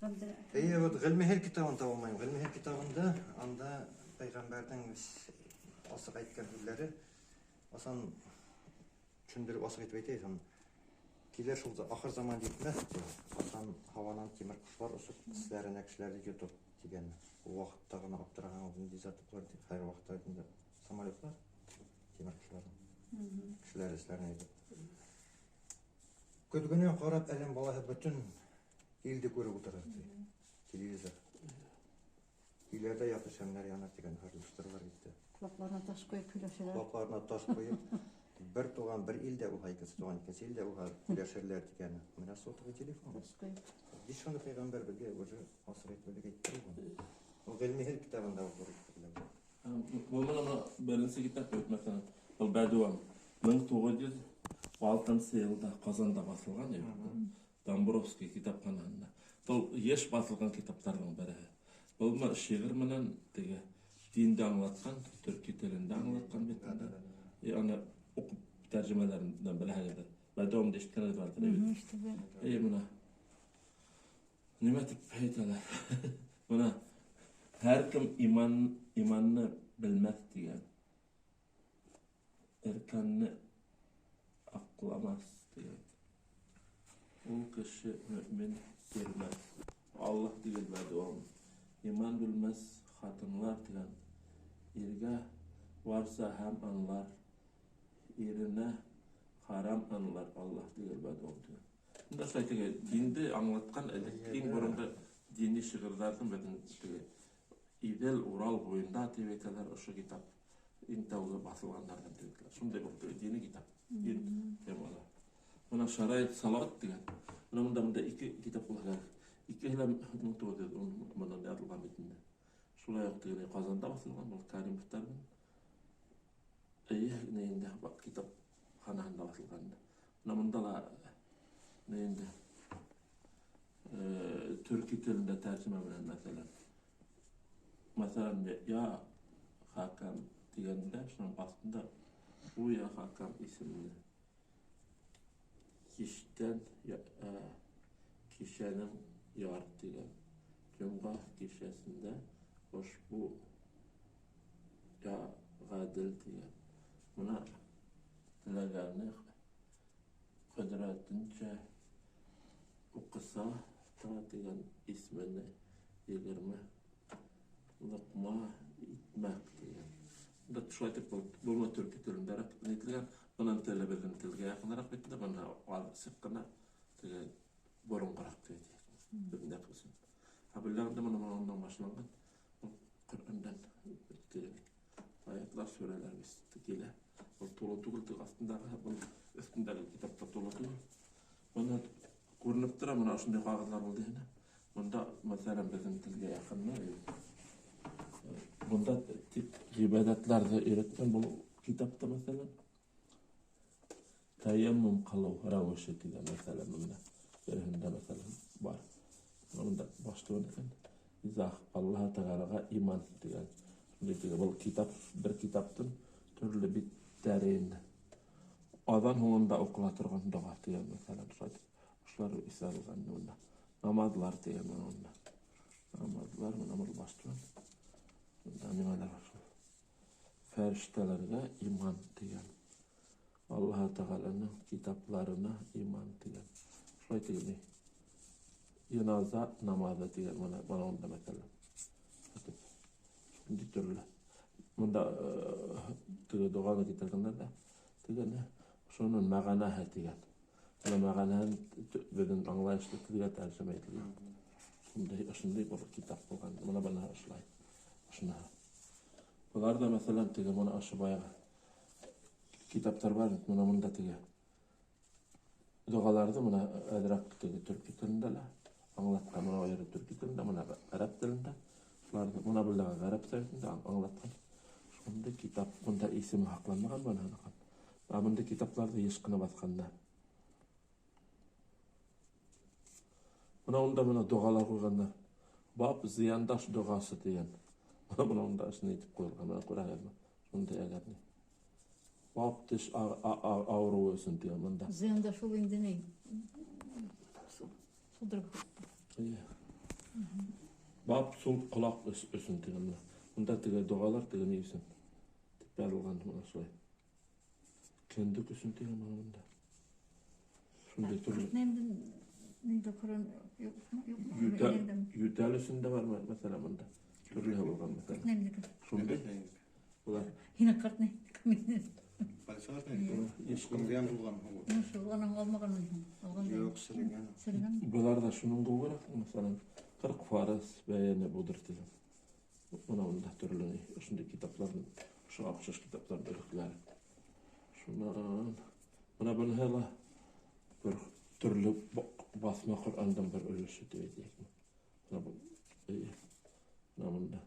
Эйе, вот Ғилмиһел китабын таба алмайым. Ғилмиһел китабында анда пәйғәмбәрҙең асыҡ әйткән һүҙҙәре, асан төшөндөрөп асыҡ итеп әйтә, сан килер шул ахыр заман етмәҫ, ти. Асан һауанан тимер ҡоштар осоп, эсләренә кешеләрҙе йотоп тигән. Ул ваҡытта ғына аптыраған ул ниндәй зат булар, ти. Хәҙер ваҡытта инде самолетлар, тимер ҡоштар кешеләр эсләренә йотоп. Көҙгөнән ҡарап әҙәм балаһы бөтөн илде күреп ултырыр, ти. Телевизор. Өйләрҙә яҡты шәмдәр яныр тигән люстралар китте. Ҡолаҡтарына таш ҡуйып һөйләшәләр. Ҡолаҡтарына таш ҡуйып, бер туған бер илдә булһа, икенсе туған икенсе илдә булһа, һөйләшерләр тигән. Менә сотовый телефон. Таш ҡуйып. Биш шуны пәйғәмбәр беҙгә уже асыҡ итеп әйтте ул. Ул Ғилмиһел китабында уҡыр итеп. Был менә беренсе китап бит, мәҫәлән, был Бәдүәм 1906 йылда Ҡазанда баҫылған ине. Домбровский китапханаһында. Был йыш баҫылған китаптарҙың береһе. Был шиғыр менән теге динде аңлатҡан, төрки телендә аңлатҡан бит инде. И аны уҡып тәржемәләренән беләһегеҙҙер. Бәдүәмде ишеткәнегеҙ барҙыр, бит. Ишеттем. И бына нимә тип әйтәләр? Бына һәр кем иманны белмәҫ тигән. Ирканны аҡламаҫ тигән. Ул кеше мөмин бирмәҫ. Аллаһ тигән бәдүәм. Иман белмәҫ хатынлар тигән. Иргә барса һәм анлар. Иренә харам анлар. Аллаһ тигән бәдүәм тигән. Бында шулай теге динде аңлатҡан элек иң боронғо дини шиғырҙарҙың беҙҙең теге Иҙел Урал буйында тип әйтәләр, ошо китап иң тәүге баҫылғандарҙан тип әйтәләр. Шундай был дини китап. Дин темала. Бына Шарайт Салават тигән. Бына монда ике китап була кәрәк. Икеһе лә 1910 менән яҙылған бит инде. Шулай уҡ теге Ҡазанда баҫылған был Каримовтарҙың. Эйе, ни инде китапханаһында баҫылған инде. Бына монда ла ни инде, төрки телендә тәржемә менән мәҫәлән. Мәҫәлән, я Хакам тигәндә, шуның аҫтында у я Хакам исемле киштән кишәнең яр тигән. Йомға кишәсендә ошбу я ғәдел тигән. Бына теләгәне ҡөҙрәтенсә уҡыса та тигән исмене 20 лыҡма итмәк тигән. Бында шулай итеп был булма төрки телендәрәк әйтелгән. Бынан теле беҙҙең телгә яҡыныраҡ бит инде, бына асыҡ ҡына теге боронғораҡ тип әйтәйек. Беҙҙең яҡ өсөн. Ә белгәндә бына унан башланған. Был Ҡөрьәндән теге аятлар, сүрәләр бит килә. Был тулы түгел, теге аҫтындағы, был өҫтөндәге китапта тулы түгел. Бына күренеп тора, бына ошондай ҡағыҙҙар булды инде. Бында, мәҫәлән, беҙҙең телгә яҡынлар. Бында тик ғибәҙәтләрҙе өйрәткән был китапта, мәҫәлән, тәйәммүм ҡылыу рәүеше тигән, мәҫәлән, бында береһендә, мәҫәлән, бар. Бында баш түгел икән. Изах, Аллаһ Тәғәләгә иман тигән. Шундай теге был китап, бер китаптың төрлө биттәре инде. Аҙан һуңында уҡыла торған доға тигән, мәҫәлән, шулай итеп, ошолар иҫәпләнгән бында. Намаҙлар тигән бына унда. Намаҙлар, бына был баш түгел. Бында нимәләр бар шул? Фәрештәләргә иман тигән. Аллаһ Тәғәләнең китапларына иман тигән. Шулай тигән. Йыназа намаҙы тигән бына, бына унда мәҫәлән. Шундай төрлө. Бында теге доғаны китергәндәр ҙә тигән, шуның мәғәнәһе тигән. Бына мәғәнәһен беҙҙең аңлайышлы телгә тәржемә ителгән. Шундай, ошондай бер китап булған. Бына бына ошолай. Ошоноһо. Былар ҙа, мәҫәлән, теге бына ошо баяғы китаптар бар бит, бына бында теге доғаларҙы бына әҙерәк теге төрки телендә лә аңлатҡан, бына айыры төрки телендә, бына ғәрәп телендә. Шуларҙы бына был ғәрәп телендә аңлатҡан. Шундай китап, бында исеме һаҡланмаған бына һаҡлан. Ә бындай китапларҙы йыш ҡына баҫҡандар. Бына унда бына доғалар ҡуйғандар. Бап зыяндаш доғасы тигән. Бына унда ошоно әйтеп ҡуйылған, бына күрәһегеҙме? Шундай әгәр ни. Бап теш ауырыуы өсөн тигән бында. Зыяндаш ул инде ни? Судорога. Эйе. Бап сул ҡолаҡ өсөн тигән менә. Унда теге доғалар теге ни өсөн тип яҙылған менә шулай. Кендек өсөн тигән менә монда. Шундай төрлө. Нейҙе Ҡөрьән юҡмы? Ютәл өсөн дә бар мәҫәлән монда. Төрлө булған мәҫәлән. Шундай. Улар. Һине ҡарт ни? Мине. Ишҡылған булған. Шул анаң алмаған алған. Юҡ, серегән. Серегән. Былар ҙа шуның кеүегерәк, мәҫәлән, 40 фарыз бәйәне булдыр тигән. Бына унда төрлө ошондай китапларҙың, ошоға оҡшаш китапларҙың өлөктәре. Шунан бына быныһы ла бер төрлө баҫма Ҡөрьәндең бер өлөшө тип әйтәйекме. Бына был, бына бында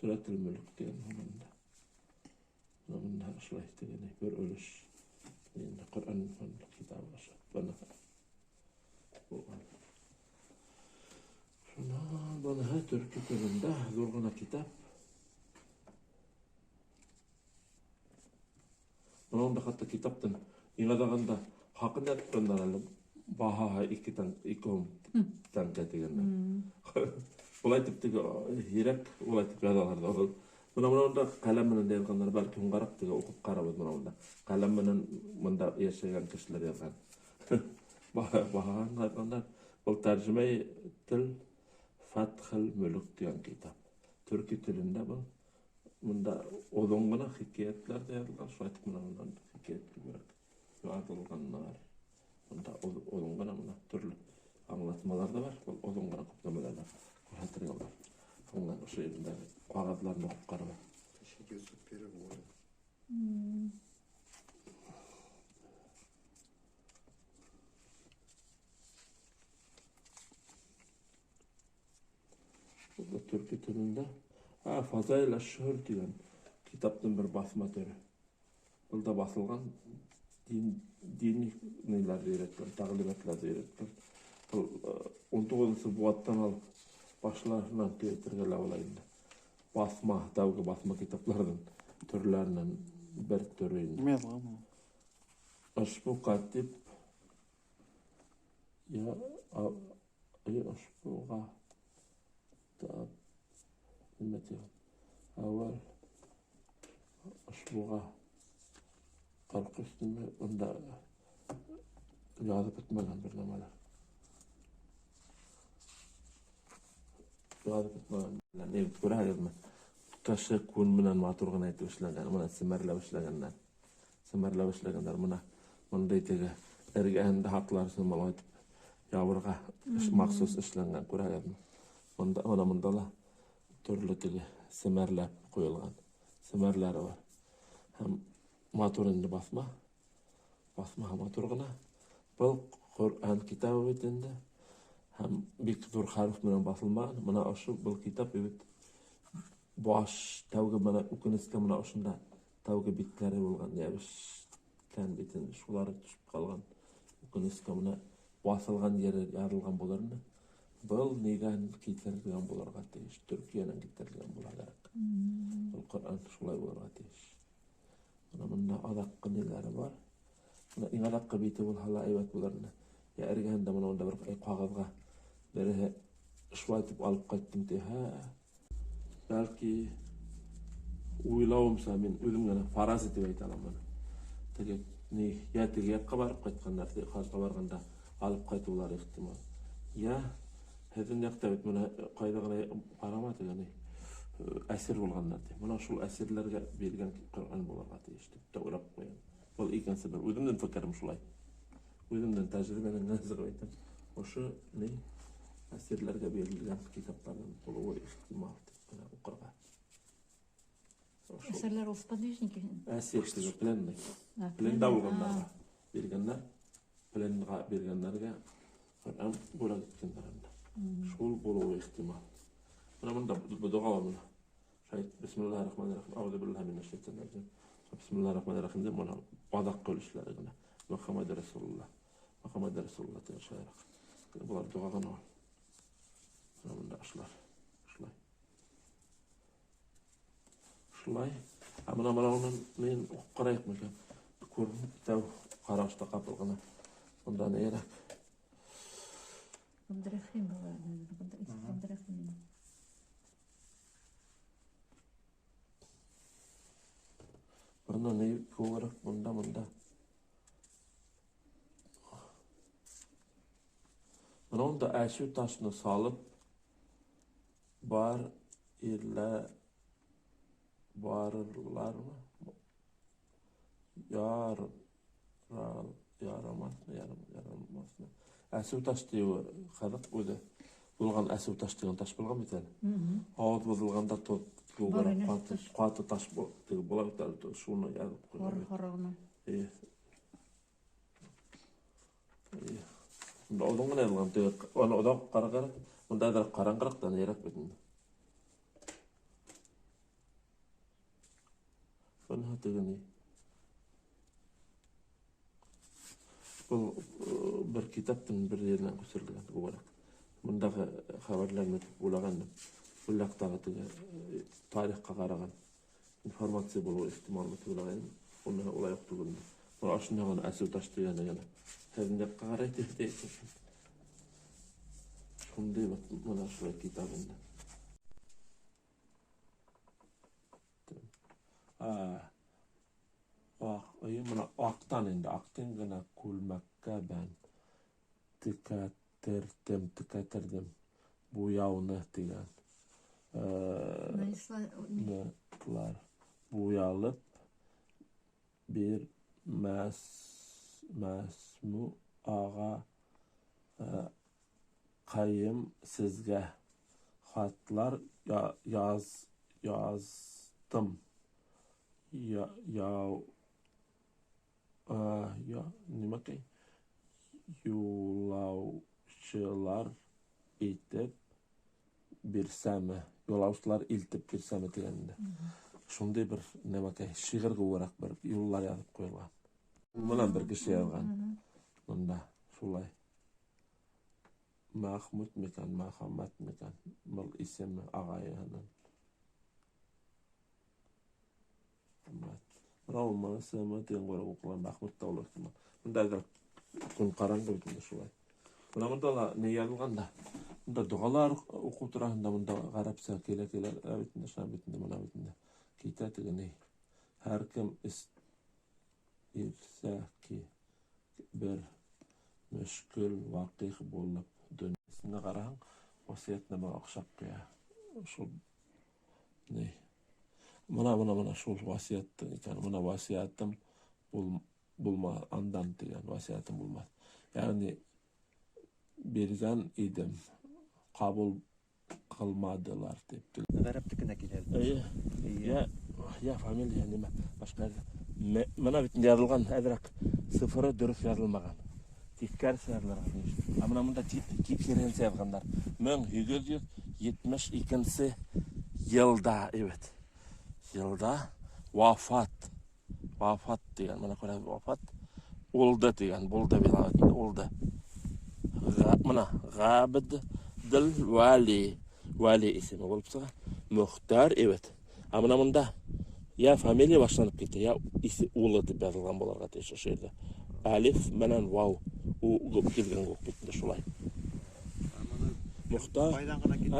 Сүрәтел Мөлк тигән бында. Бына бында ошолай тигән бер өлөш. Инде Ҡөрьән китабы ошо. Бына булған. Шунан быныһы төрки телендә ҙур ғына китап. Бына унда хатта китаптың иң аҙағында хаҡын ятҡандар әле. Баһаһы 2 һум тәңкә тигәндәр. Улай итеп теге һирәк улай итеп яҙалар ҙа ул. Бына унда ҡәләм менән дә яҙғандар, бәлки һуңғараҡ теге уҡып ҡарабыҙ бына унда. Ҡәләм менән бында йәшәгән кешеләр яҙған. Баһаһын яҙғандар. Был тәржемәй тел Фәтхел Мөлөк тигән китап. Төрки телендә был. Бында оҙон ғына хикәйәтләр ҙә яҙылған, шулай итеп бына унан хикәйәт күберәк яҙылғандар. Бында оҙон ғына бына төрлө аңлатмалар ҙа бар. Был оҙон ғына күп нәмәләр ҙә күрһәтергә була. Һуңынан ошо ерҙәге ҡағыҙларны уҡып ҡарап. 1901 года. Был төрки телендә Фазаил аш-Шуһур тигән китаптың бер баҫма төрө. Был да баҫылған дини ниләрҙе өйрәткән, тәғлимәтләрҙе өйрәткән. Был 19-нсы быуаттан алып башларынан тип әйтергә лә була инде. Баҫма, тәүге баҫма китапларҙың төрләренән бер төрө инде. Нимә яҙылған ул? Ошбу катип я ошбуға тап нимә тигән? Әүәл ошбуға 43 нимә унда яҙып бөтмәгән бер нәмәләр. Яҙып бөтмәгән. Ни күрәһегеҙме? Кеше күн менән матур ғына итеп эшләгән, бына семәрләп эшләгәндәр. Семәрләп эшләгәндәр. Бына бындай теге эргәһендә һаҡлар өсөн малай итеп ябырға махсус эшләнгән, күрәһегеҙме? Бында, бына бында ла төрлө теге семәрләп ҡуйылған. Семәрләре бар. Һәм матур инде баҫма. Баҫма матур ғына. Был Ҡөрьән китабы бит инде. Һәм бик ҙур хәреф менән баҫылмаған. Бына ошо был китап бит баш тәүге бына үкенескә бына ошонда тәүге биттәре булған, йәбешкән бит инде, шулары төшөп ҡалған. Үкенескә бына баҫылған ере ярылған булыр ине. Был нигән китерелгән булырға тейеш? Төркиәнән китерелгән була кәрәк. Был Ҡөрьән шулай булырға тейеш. Бына бында аҙаҡҡы ниләре бар. Бына иң аҙаҡҡы бите булһа ла әйбәт булыр ине. Я эргәһендә бына унда бер ҡағыҙға береһе шулай итеп алып ҡайттым тиһә, бәлки уйлауымса мин үҙем генә фараз итеп әйтә алам быны. Теге ни, я теге яҡҡа барып ҡайтҡандар, теге хажға барғанда алып ҡайтыулары ихтимал. Я һеҙҙең яҡта бит бына ҡайҙа ғына ҡарама теге ни, әсир булғандар ти. Бына шул әсирләргә биргән Ҡөрьән булырға тейеш тип тә уйлап ҡуям. Был икенсе бер үҙемдең фекерем шулай. Үҙемдең тәжрибәнән генә сығып әйтәм. Ошо ни әсирләргә бирелгән китаптарҙың булыуы ихтимал тип кенә уҡырға. Әсирләр ул сподвижники? Әсир теге пленный. А, Пленда пленный, булғандарға а. биргәннәр, пленға биргәндәргә Ҡөрьән бүләк иткәндәр инде. Шул булыуы ихтимал. Бына бында доға бар бына. Шайт бисмиллахир-рахманир-рахим. Аузу биллахи минәш шайтанир раджим. Бисмиллахир-рахманир-рахим дип бына аҙаҡҡы өлөшләре генә. Мөхәммәд Расулуллаһ. Мөхәммәд Расулуллаһ тигән шулайыраҡ. Былар доға ғына ул. Бына бында ошолар. Шулай. Шулай. Ә бына унан мин уҡып ҡарайыҡ микән? Күренеп тәү ҡарашта ҡапыл ғына. Бында нейерәк? Ғабдрәхим була, Ғабдрәхим. Әсү ташны салып бар ирлә барырлармы? Яр ярамаҫмы, ярамаҫмы? Әсү таш тиеүе ҡыҙыҡ үҙе. Булған әсү таш тигән таш булған бит әле. Ауыҙ боҙолғанда тоҙ Бар ине ҡаты, таш. ҡаты таш теге була бит әле, шуны яҙып ҡуйған. Һары-һары ғына. Эйе. Эйе. Мында оҙон ғына яҙылған. Теге уны оҙаҡ ҡара-ҡара. Мында әҙерәк ҡараңғыраҡ та нейерәк бит инде. Быныһы теге ни. Был бер китаптың бер еренән күсерелгән күберәк. Мындағы хәбәрләрне күп уйлаған. Был яҡтағы теге тарихҡа ҡараған информация булыуы ихтимал тип уйлаған. Уны улай уҡ түгел. Бына ошонда ғына әсеү таш тигәне генә. Һеҙҙең яҡҡа ҡарай тип әйтә. Шундай бына шулай китап инде. Бына аҡтан инде, аҡтан ғына күлмәккә бән текәтерҙем, текәтерҙем буяуны тигән. Буялып бирмәҫме аға ҡайым сезгә хатлар яҙҙым. Нимәкәй? Юлаусылар итеп бирсәме? Юлаусылар илтеп бирсәме тигәндә. Шундай бер нәмәкәй, шиғыр кеүегерәк бер юллар яҙып ҡуйылған. Мынан бер кеше яҙған. Мында шулай. Махмуд микән, Мөхәммәт микән? Был исеме ағайының. Бына ул исеме тигән күрә уҡылған Махмуд та ул ихтимал. Мында әҙерәк көн ҡараңғы бит инде шулай. Бына мында ла ни яҙылған да. Мында доғалар уҡыу тураһында, мында ғәрәпсә килә-килә бит инде, шунан бит инде, бына бит инде. Китә теге ни. Һәр кем ирсә ки бер мөшкөл ваҡиғ булып донъясына ҡараһаң, васыятнамаға оҡшап ҡуя. Шул ни. Мына, мына, мына шул васыяттың икән. Мына васыятым булма, андан тигән васыятым булмаҫ. Ягъни биргән идем, ҡабул ҡылмадылар тип. Ғәрәптекенә килә. Эйе. Я фамилия нимә? Башҡа мына бит инде яҙылған әҙерәк цифры дөрөҫ яҙылмаған. Тиҫкәресе яҙылырға тейеш. Ә мына мында киренсә яҙғандар. Мең һигеҙ йөҙ етмеш икенсе йылда, эйбәт. Йылда вафат. Вафат тигән, мына күрәбеҙ, вафат. Улды тигән, булды бит, улды. Мына Ғабдыл Вәли, Вәли исеме булып сыға. Мөхтәр, эйбәт. Ә мына мында я фамилия башланып китә, я улы тип яҙылған булырға тейеш ошо ерҙә. Әлиф менән вау, у килгән кеүек бит инде шулай. Мөхтәр.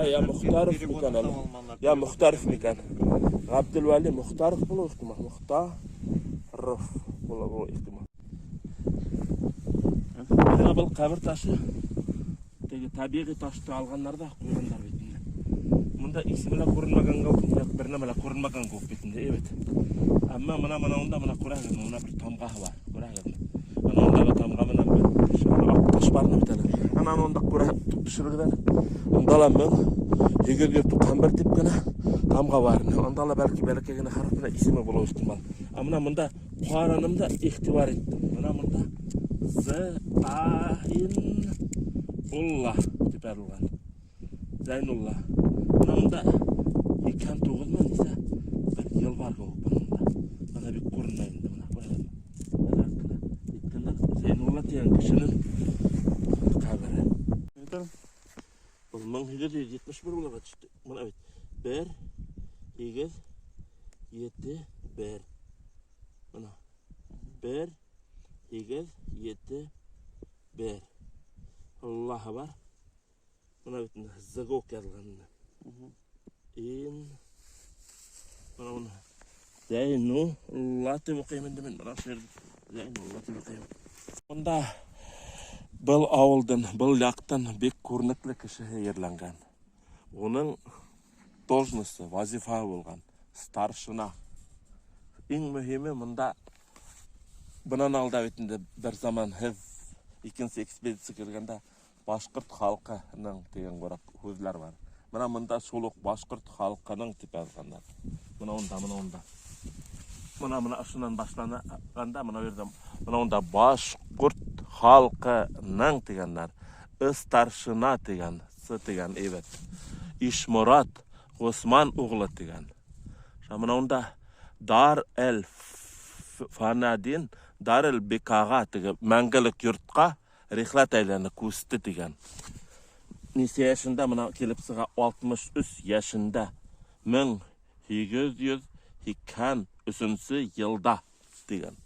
Я Мөхтәров микән әле? Я Мөхтәров микән? Ғабделвәли Мөхтәров булыуы ихтимал. Мөхтәров булыуы ихтимал. Бына был ҡәбер ташы теге тәбиғи ташты алғандар да ҡуйғандар бит инде. Мында исеме лә күренмәгәнгә үк, бер нәмә лә күренмәгән кеүек бит инде, эйбәт. Әммә мына мына унда мына күрәһегеҙме? Мына бер тамғаһы бар, күрәһегеҙме? Ана ундағы тамға менән бер аҡ таш бар бит әле. Ана унда күрә төшөрөгөҙ әле. Унда ла мең һигеҙ йөҙ туҡһан бер тип кенә тамға бар. Унда ла бәлки бәләкәй генә хәреф менән исеме булыуы ихтимал. Ә мына мында ҡараным да иғтибар иттем. Мына мында З А Н Улла тип яҙылған. Зәйнулла. Мына мында икән туғыҙмы нисә бер йыл бар кеүек бына мында. Бына бик күренмәй инде мына, күрәһегеҙме? Әйткәндәр, Зәйнулла тигән кешенең ҡәбере. Был мең һигеҙ йөҙ етмеш бер булырға төштө. Мына бит бер, һигеҙ, ете, бер. Мына бер, һигеҙ, ете, бер. Аллаһы бар. Мына бит инде зыгок яҙылған инде. Ин. Мына уны Зәйнулла тип уҡыйым инде мин. Мына шул ерҙә Зәйнулла тип уҡыйым. Бында Был ауылдың, был яҡтың бик күренекле кешеһе ерләнгән. Уның должности, вазифаһы булған старшина. Иң мөһиме мында бынан алда бит инде бер заман һеҙ икенсе экспедиция килгәндә башҡорт халҡының тигән һүҙҙәр бар. Мына мында шул уҡ башҡорт халҡының тип яҙғандар. Мына унда, мына унда. Мына мына ошонан башланғанда мына ерҙә мына унда башҡорт халҡының тигәндәр. Старшина тигән, сы тигән әйбәт. Ишморат Ғосман уғлы тигән. Мына унда Дар әл Фанадин Дар әл Бекаға теге мәңгелек йортҡа рихләт әйләне күсте тигән. Нисә йәшендә мына килеп сыға 63 йәшендә 1883 йылда тигән.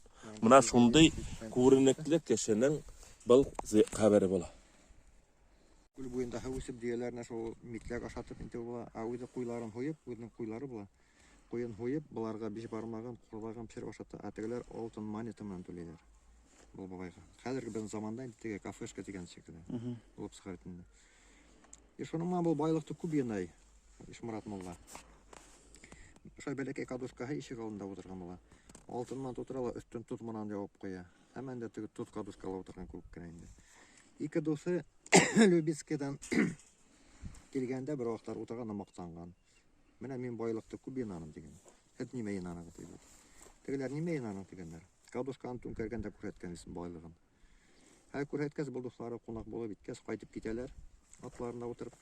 Мына шундай күренекле кешенең был ҡәбере була. Күл буйында һыу эсеп дөйәләренә шул митләк ашатып интеү була. Ә үҙе ҡуйларын һуйып, үҙенең ҡуйлары була. Ҡуйын һуйып, быларға биш бармағын, ҡурҙағын бешереп ашата. Ә тегеләр алтын монета менән түләйҙәр. Был бабайға. Хәҙерге беҙҙең заманда инде теге кафешка тигән шикелле булып сыға бит инде. И шуның менән был байлыҡты күп йыйнай Ишморат мулла. Ошо бәләкәй кадушкаһы ишек алдында ултырған була. Алтын менән тутыра ла өҫтөн тоҙ менән ябып ҡуя. Һәм инде теге тоҙ кадушкала ултырған кеүек кенә инде. Ике дуҫы Любецкийҙан килгәндә бер ваҡыттар ултырған да маҡтанған. Менә мин байлыҡты күп йыйнаным тигән. Һеҙ нимә йыйнанығыҙ тип. Тегеләр нимә йыйнаның тигәндәр. Кадушканы түңкәргән дә күрһәткән үҙенең байлығын. Һәр күрһәткәс был дуҫлары ҡунаҡ булып бөткәс ҡайтып китәләр. Атларына ултырып.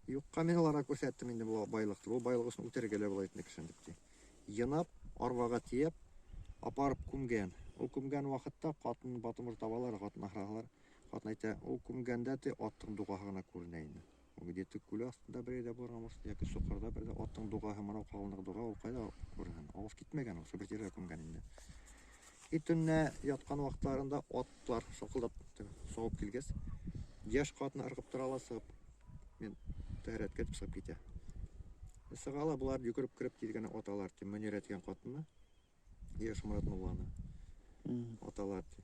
Юҡҡа мин уларға күрһәттем инде был байлыҡты. Был байлыҡ өсөн үлтерергә лә була инде кешене тип ти. Йыйнап, арбаға тейәп, апарып күмгән. Ул күмгән ваҡытта ҡатын батымыр табалар, ҡатын аһралар. Ҡатын әйтә, ул күмгәндә ти аттың дуғаһы ғына күренә инде. Ул где-то күл аҫтында бер ерҙә булырға может, йәки соҡорҙа бер ҙә аттың дуғаһы, мынау ҡалынлығы дуға, ул ҡайҙа күренгән? Алыҫ китмәгән, ошо бер ерҙә күмгән инде. И төнлә ятҡан ваҡыттарында атлар шаҡылдап сабып килгәс, йәш ҡатын ырғып тора ла сығып, мин тәһәрәткә тип сығып китә. Сыға ла былар йүгереп кереп тиҙ генә аталар ти, Мөнирә тигән ҡатынны, Ишморат мулланы аталар ти.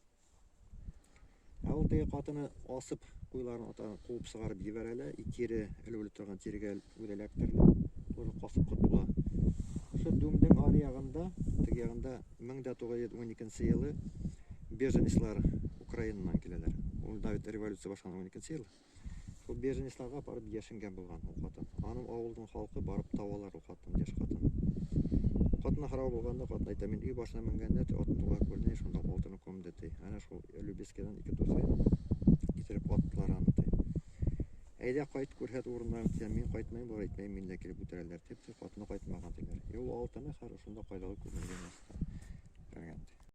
Ә ул теге ҡатыны асып ҡуйларын ата ҡыуып сығарып ебәрә лә, и тире элеүле торған тирегә үҙе эләктерелә, тоже ҡасып ҡотола. Ошо Дүмдең ар яғында, теге яғында 1912 йылы беженецлар Украинанан киләләр. Ул да бит революция башланған 12 йыл. Шул беженецларға барып йәшенгән булған ул ҡатын. Аның ауылдың халҡы барып табалар ул ҡатын, йәш ҡатын. Ҡатына һорау булғанда ҡатын әйтә, мин өй башына менгәндә ти, аттың дуға күренә, шунда алтыны күмде ти. Әнә шул Любецкийҙан ике дуҫы китереп аттылар аны ти. Әйҙә ҡайт күрһәт урыннарын ти, мин ҡайтмайым, былар әйтмәйем, мин дә килеп үтерәләр тип, ти, ҡатыны ҡайтмаған тиләр. И ул алтыны хәҙер ошонда ҡайҙалыр күмелгән аҫта. Күргән ти.